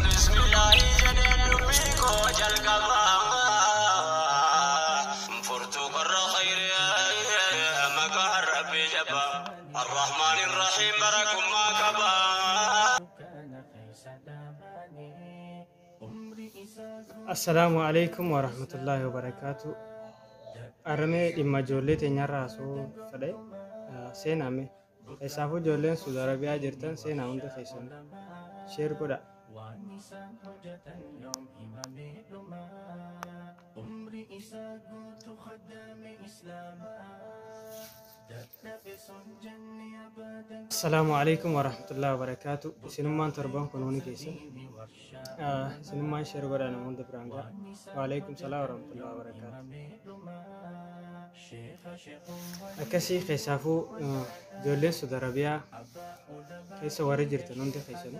Bismillaahi jedheen dubbii koo jalqaba. Furtuu korra khayri maqaan Rabbii jaba. Arrahmaan irrahiim barakummaa qaba. Assalaamu alaikum warahmatullaahi wabarakaatu. Arramee dhimma ijoollee teenyarraa haasa'uu fedhe seenaame. Keessaafuu ijoolleen Suudi Arabiyaa jirtan seenaa hunda keessan share godha. Assalaamu alaikum warahmatullaahi wabarakaatu. Isinummaan torban kunuuni keessan. Isinummaan share godha nama hunda biraan ga'a. Waalaikum salaam warahmatullaahi wabarakaatu. Akkasii keessaafuu ijoolleen Suudi Arabiyaa keessa warri jirtan hundi keessan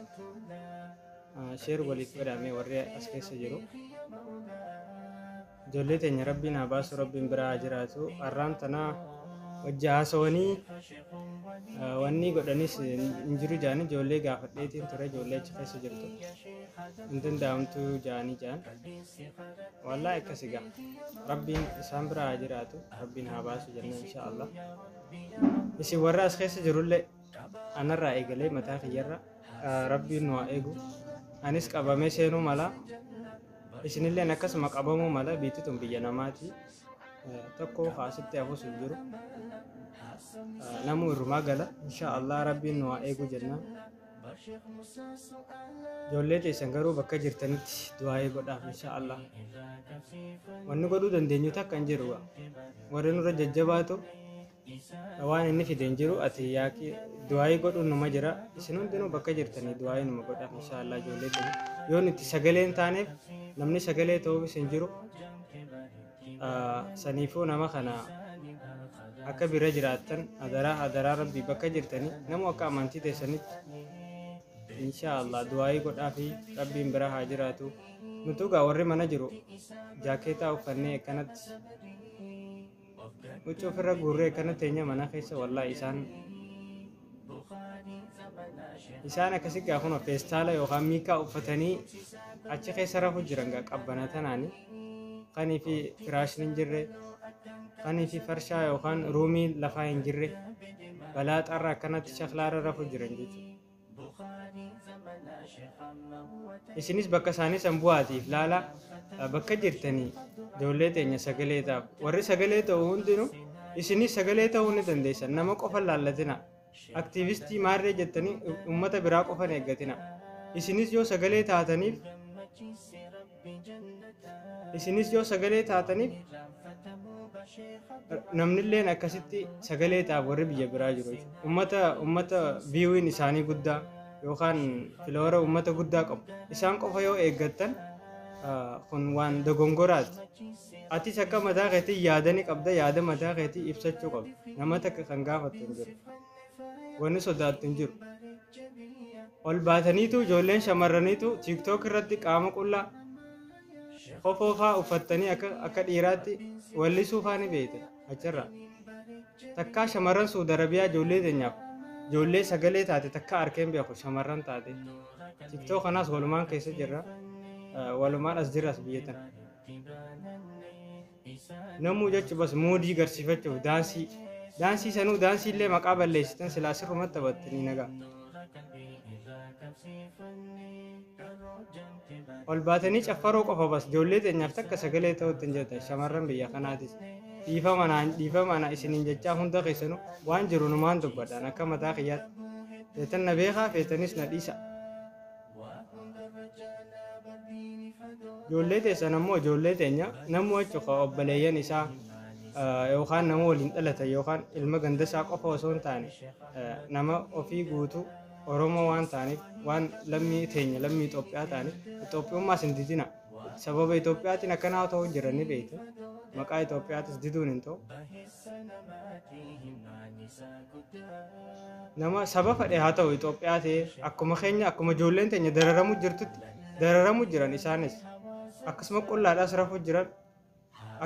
share waliif godhamee warri as keessa jiru. Ijoollee teenya Rabbiin haa baasu, Rabbiin biraa haa jiraatu. Har'aan tana wajji haasawanii wanni godhanis hin jiru jaanii ijoollee gaafadheetiin ture, ijoollee achi keessa jirtu. Hin danda'amtu jaanii jaan. Wallaahi akkasi gaa. Rabbiin isaan biraa haa jiraatu, Rabbiin haa baasu jenna insha Allah. Isin warra as keessa jirullee anarraa eegalee mataa kiyyarra Rabbiin nu haa eegu. Anis qabamee seenuu mala. Isinilleen akkasuma qabamuu mala, biitti tun biyya namaati. Tokko asitti hafus hin jiru. Namuu irrumaa gala. Insha Allah Rabbiin nu haa eegu jenna. Ijoollee teessan garuu bakka jirtanitti du'aa'ee godhaaf insha Allah. Wanni godhuu dandeenyu takka hin jiru. Warri nurra jajjabaatu waan inni fide hin jiru, ati yaaqi du'aa'ii godhuun numa jira. Isin hundinuu bakka jirtanii du'aa'ii numa godhaaf insha Allah ijoollee teenya. Yoo nuti sagalee hin taaneef namni sagalee ta'uufis hin jiru. Saniifuu nama kana akka bira jiraattan adaraa adaraa Rabbii bakka jirtanii namu akka amantii teessanitti insha Allah du'aa'ii godhaa fi Rabbiin bira haa jiraatu. Nutuu gaa warri mana jiru jaakeetaa uffannee akkanatti huccuu ofirra guurree akkana teenya mana keessa, wallaahi isaan akkasi gaa kun feestaala yookaan miikaa uffatanii achi keessa rafu jiran gaa qabbana tanaani, kanii fi firaashni hin jirre, kanii fi farshaa yookaan ruumii lafaa hin jirre, balaa xarra akkanatti shaklaarra rafu jiran jechuudha. Isinis bakka isaanii san bu'aatiif laala, bakka jirtanii ijoollee teenya sagalee ta'aaf. Warri sagalee ta'u hundinuu isinis sagalee ta'uu ni dandeessan. Nama qofa laallatina. Aktiivistii maarree jettanii uummata biraa qofa hin eeggatina. Isinis yoo sagalee taataniif namnilleen akkasitti sagalee ta'aaf warri biyya biraa jiru jechuudha. Uummata viewiin isaanii guddaa yookaan follower uummata guddaa qabu. Isaan qofa yoo eeggattan kun waan dogongoraati. Atis akka mataa keetii yaada ni qabda, yaada mataa keetii ibsachuu qabda. Nama takka kan gaafattu hin jiru. Wanni sodaattu hin jiru. Ol baataniitu ijoolleen shamarraniitu TikTok irratti qaama qullaa kofoo faa uffattanii akka dhiiraatti wallisuu faa ni beektan achirra. Takkaa shamarran Suudi Arabiyaa ijoollee teenyaaf ijoollee sagalee taate takka arkeen beeku shamarran taate. TikTok kanaas walumaan keessa jirra. Walumaan as jirras biyya tana. Namuu jechuun bas moodii garsiifachuuf daansii daansii sanuu daansii illee maqaa balleessitan, silaa sirrumatti taphattanii nagaa. Ol baatanii caffaroo qofa bas ijoollee teenyaaf takka sagalee ta'utti hin jirtan shamarran biyya kanaatis. Dhiifama naan, dhiifama na isiniin jechaa hunda keessanuu waan jiru numaan dubbadhaan akka mataa kiyyaatti. Feetan na beekaa, feetanis na dhiisa. Ijoollee teessan ammoo ijoollee teenya namuu jechuudha obboleeyyan isaa yookaan nama waliin dhalatan yookaan ilma ganda isaa qofa osoo hin taane nama ofii guutuu Oromoo waan ta'aniif, waan lammii teenya, lammii Itoophiyaa ta'aniif, Itoophiyummaas hin didina. Sababa Itoophiyaatiin akkanaa ta'uu jira ni beektu. Maqaa Itoophiyaatis diduun hin ta'u. Nama saba fedhe haa ta'u Itoophiyaa ta'ee akkuma keenya, akkuma ijoolleen teenya dararamu jirtutti dararamu jiran, isaanis akkasuma qullaadhaas rafuu jiran.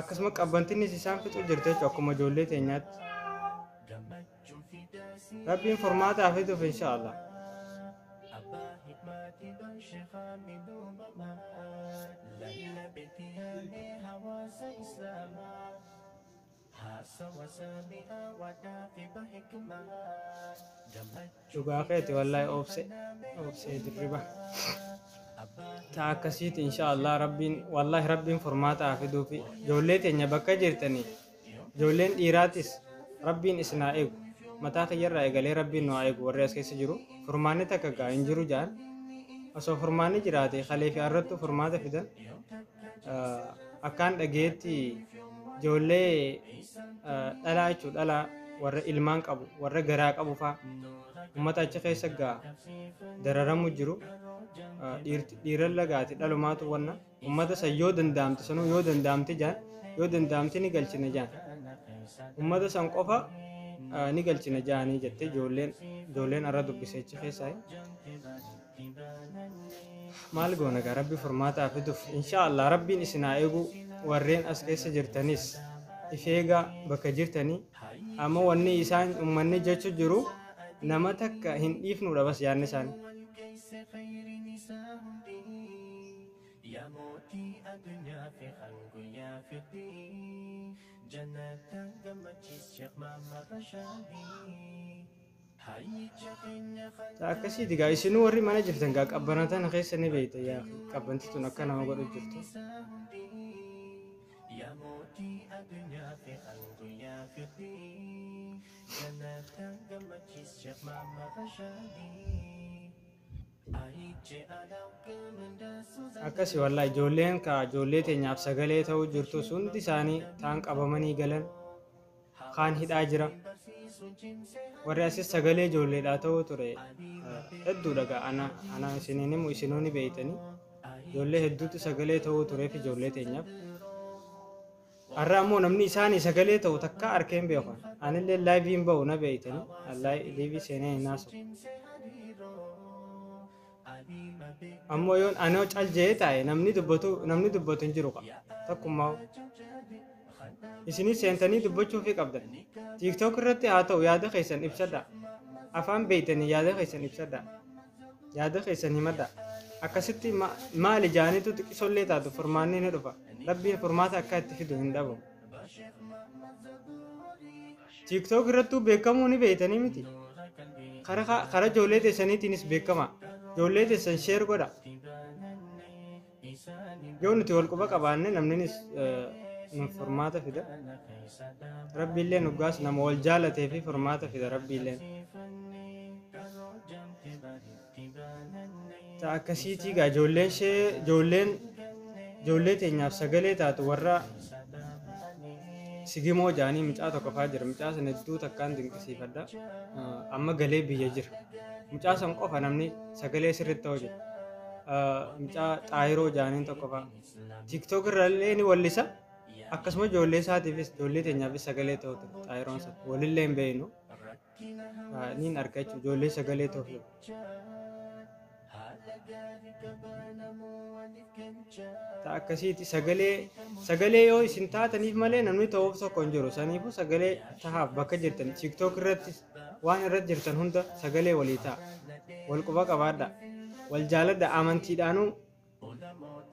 Akkasuma qabbantinnis isaan fixu jirti jechuudha akkuma ijoollee teenyaatti. Rabbiin furmaata haa fiduuf inshaallah. Dhugaa keeti wallaahi obse obsee dirriba. Ta akkasiiti inshaallah rabbiin wallaahi rabbiin furmaata haa fiduufi ijoollee teenya bakka jirtanii ijoolleen dhiiraatis rabbiin isin haa eegu mataa kiyyarraa eegalee rabbiin nu haa eegu warri as keessa jiru furmaanni takka gaa hin jiru jaan osoo furmaanni jiraate kalee fi arrattu furmaata fidan akkaan dhageetti ijoollee dhalaa jechuun dhalaa warra ilmaan qabu warra garaa qabu faa uummata achi keessa gaa dararamu jiru dhiiran lagaati dhalumaatu wanna uummata san yoo danda'amte sanuu yoo danda'amte jaan yoo danda'amte ni galchina jaan uummata san qofa ni galchina jaanii jette ijoolleen ijoolleen arra dubbise achi keessaa. Maal goona gaa rabbi furmaataa fiduuf inshaallah rabbiin isin haa eegu warreen as keessa jirtanis if eegaa bakka jirtanii amma wanni isaan ummanni jechu jiru nama takka hin dhiifnudha bas yaadni isaanii. Akkasiiti gaa isinuu warri mana jirtan gaa qabbana tana keessa ni beekta yaa qabbanti tun akka nama godhu jirtu. Akkasi wallaahi ijoolleen ka ijoollee teenyaaf sagalee ta'uu jirtu hundi isaanii taan qabamanii galan kaan hidhaa jira. Warri asis sagalee ijoolleedhaa ta'uu ture hedduudha gaa ana ana isiniin himu isinuu ni beeytanii ijoollee hedduutu sagalee ta'uu tureef ijoollee teenyaaf. Har'a ammoo namni isaanii sagalee ta'u takka arkee hin beeku. Anillee laayivii hin ba'u na beeytanii liivii seenee hin haasa'u. Ammoo yoon anoo cal je'ee taa'e namni dubbatu namni dubbatu hin jiru qa takkumaa. Isinis seentanii dubbachuufii qabdan. TikTok irratti haa ta'u yaada keessan ibsadha. Afaan beeytanii yaada keessan ibsadha. Yaada keessan himadha. Akkasitti maali jaanitu xiqisollee taatu furmaanni ni dhufa. Rabbiin furmaata akka itti fidu hin dhabu. TikTok irrattuu beekamuu ni beeytanii miti. Karaa ijoollee teessaniitiinis beekama. Ijoollee teessan share godha. Yoo nuti wal quba qabaanne namninis nu furmaata fida. Rabbiillee nuggaas nama wal jaalatee fi furmaata fida rabbiilleen. Ta akkasiitii gaa ijoolleen ishee ijoolleen ijoollee teenyaaf sagalee taatu warra sigimoo jaanii mucaa tokko faa jira. Mucaa sana hedduu takkaan dinqisiifadha. Amma galee biyya jira. Mucaa san qofa namni sagalee sirriitti ta'u jira. Mucaa xaayiroo jaaniin tokko faa. TikTok irra illee ni wallisa. Akkasuma ijoollee isaatiifis ijoollee teenyaafis sagalee ta'u ture xaayiroon sana. Walillee hin beeknu. Niin arga jechuudha ijoollee sagalee ta'u ture. Ta akkasiiti sagalee sagalee yoo isin taataniif malee namni ta'uuf tokko hin jiru. Saniifuu sagalee tahaaf bakka jirtan TikTok irratti waan irratti jirtan hunda sagalee walii ta'a. Wal quba qabaadha. Wal jaaladha amantiidhaanuu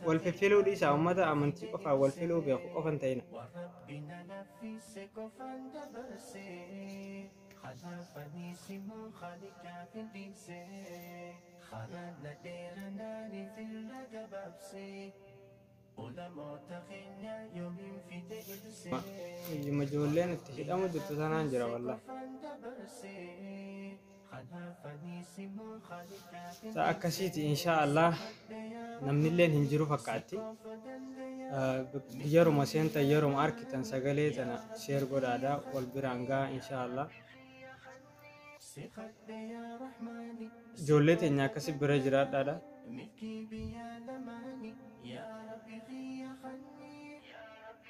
wal fiffiluu dhiisaa uummata amantii qofaan wal filuu beeku qofa hin ta'ina. Iyyuma ijoolleen itti hidhamu jirtu tanaan jira wallah. Ta akkasiiti insha Allah namnilleen hin jiru fakkaatti. Yeruma seentan yeruma arkitan sagalee tana sheer godhaadha wal biraan ga'a insha Allah. Ijoollee teenya akkasi bira jiraadhaadha.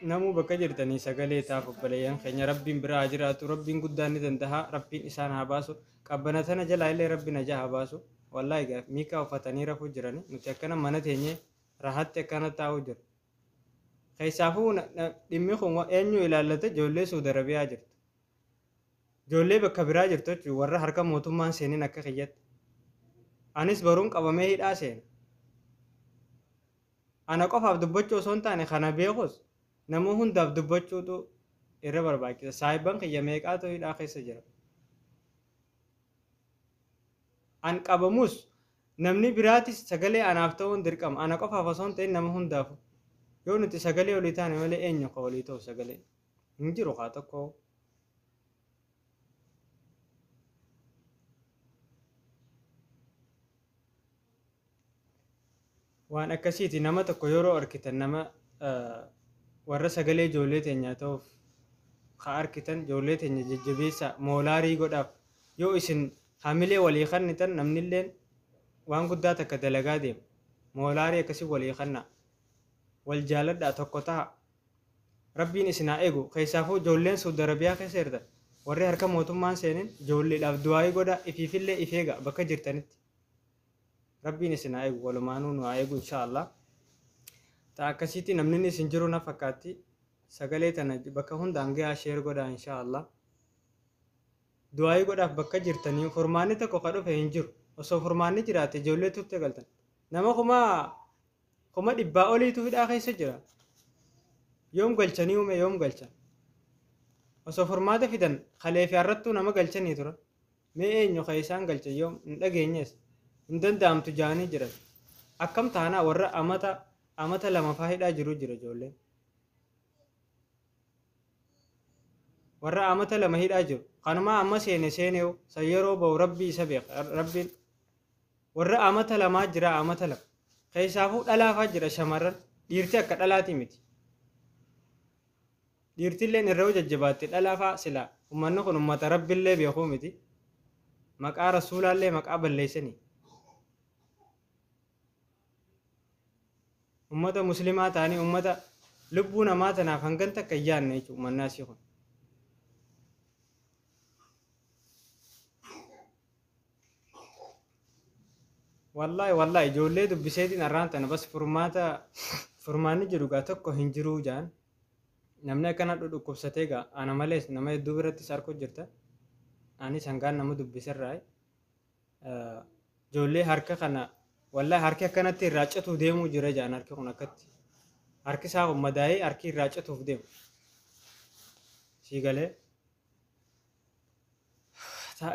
Namuu bakka jirtanii sagalee taaf obboleeyyan keenya rabbiin bira haa jiraatu rabbiin guddaan ni danda'a rabbiin isaan haa baasu qabbana tana jalaa illee rabbi najaa haa baasu wallaahi gaaf miikaa uffatanii rafuu jirani nuti akkana mana teenyee rahaatti akkana taa'uu jiru. Keessaafuu dhimmi kun eenyu ilaallata? Ijoollee Suudi Arabiyaa jirtu. Ijoollee bakka biraa jirtu jechuudha, warra harka mootummaan seenin akka kiyyatti. Anis baruun qabamee hidhaa seena. Ana qofaaf dubbachuu osoo hin taane kana beekus nama hundaaf dubbachuutu irra barbaachisa. Saahibban kiyya meeqaatu hidhaa keessa jira. An qabamus namni biraatis sagalee anaaf ta'uun dirqama. Ana qofaaf osoo hin ta'in nama hundaafu. Yoo nuti sagalee olii taane malee eenyu ka olii ta'u sagalee? Hin jiru kaa tokko. Waan akkasiiti, nama tokko yeroo arkitan, nama warra sagalee ijoollee teenyaa ta'uuf ka arkitan, ijoollee teenya jajjabeessaa, moolaarii godhaaf. Yoo isin hamilee walii kannitan, namnilleen waan guddaa takka dalagaa deema. Moolaarii akkasii walii kannaa. Wal jaaladhaa, tokko taha. Rabbiin isin haa eegu. Keessaafuu ijoolleen Suudi Arabiyaa keessa jirtan, warri harka mootummaan seenin, ijoolleedhaaf du'aayii godhaa, ifiifillee if eega bakka jirtanitti. Rabbiin isin haa eegu, walumaanuu nu haa eegu inshaallah. Ta akkasiitti namni isin jiru na fakkaatti. Sagalee tana bakka hundaan gahaa, share godhaa inshaallah. Du'aayii godhaaf bakka jirtanii. Furmaanni tokko ka dhufe hin jiru. Osoo furmaanni jiraate ijoollee turte galtan. Nama 100,000 oliitu hidhaa keessa jira. Yoom galchanii uume, yoom galchan? Osoo furmaata fidan kalee fi har'attuu nama galchanii turan. Mee eenyu ka isaan galchan? Yoom hin dhageenyes. Hin danda'amtu jaanii jiran. Akkam taanaa warra amata amata 2 faa hidhaa jiru jira ijoolleen. Warra amata 2 hidhaa jiru. Kanumaa amma seene seeneewu san yeroo bahu Rabbii isa beeka. Rabbiin warra amata 2 jira, amata 2. Keessaafuu dhalaafaa jira, shamarran. Dhiirti akka dhalaati miti. Dhiirtilleen irra jajjabaatte, dhalaafaa sila uummanni kun uummata Rabbillee beekuu miti. Maqaa rasuulaallee maqaa balleessanii. Uummata muslimaa ta'anii uummata lubbuu namaa tanaaf hangan takka hin yaadne jechuudha uummanni asii kun. Wallaahi wallaahi, ijoollee dubbiseetiin arraan tana bas furmaata furmaanni jiru gaa tokko hin jiruu jaan. Namni akkana dhukkubsatee gaa ana malees nama hedduu birattis arguu jirta. Anis hangaan nama dubbiserraa ijoollee harka kana, wallaahi, harki akkanatti irraa cituu deemuu jira jaan. Harki kun akkatti harki isaa kun madaa'ee harki irraa cituuf deemu. Sii galee?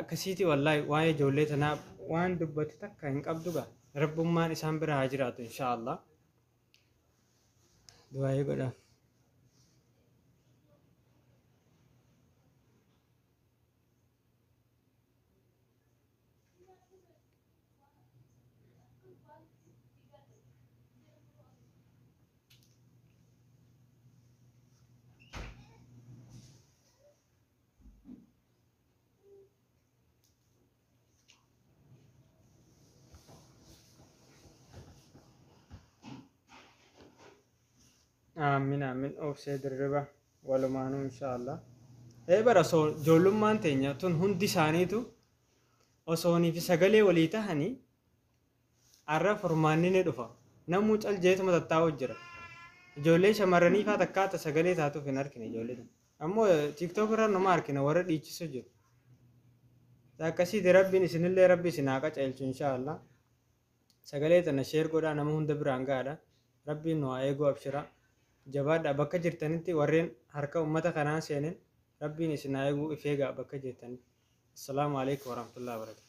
Akkasiiti wallaahi, waa'ee ijoollee tanaa waan dubbatu takka hin qabdu gaa. Rabbummaan isaan bira haa jiraatu inshaallah. Du'aayii godhaaf. Aamin aamin, obsee dirriba, walumaanuu inshaallah. Ee bara osoo ijoollummaan teenya tun hundi isaaniitu osoonii fi sagalee walii tahanii har'a furmaanni ni dhufa. Namuu cal jeetuma tattaa'u jira. Ijoollee shamarranii faa takkaata sagalee taatuuf hin argine ijoollee tana. Ammoo TikTok irra numa argina, warra dhiichisu jiru. Akkasiiti, Rabbiin isinillee Rabbi isin haa qaceelchu inshaallah. Sagalee tana share godhaa, nama hunda biraan gahaadha. Rabbiin nu haa eeguu, abshira. Jabaadhaa bakka jirtanitti, warreen harka uummata kanaan seenin Rabbiin isin haa eeguu, if eegaa bakka jirtanitti. Assalaamu alaikum warahmatullahi wabarakatuh.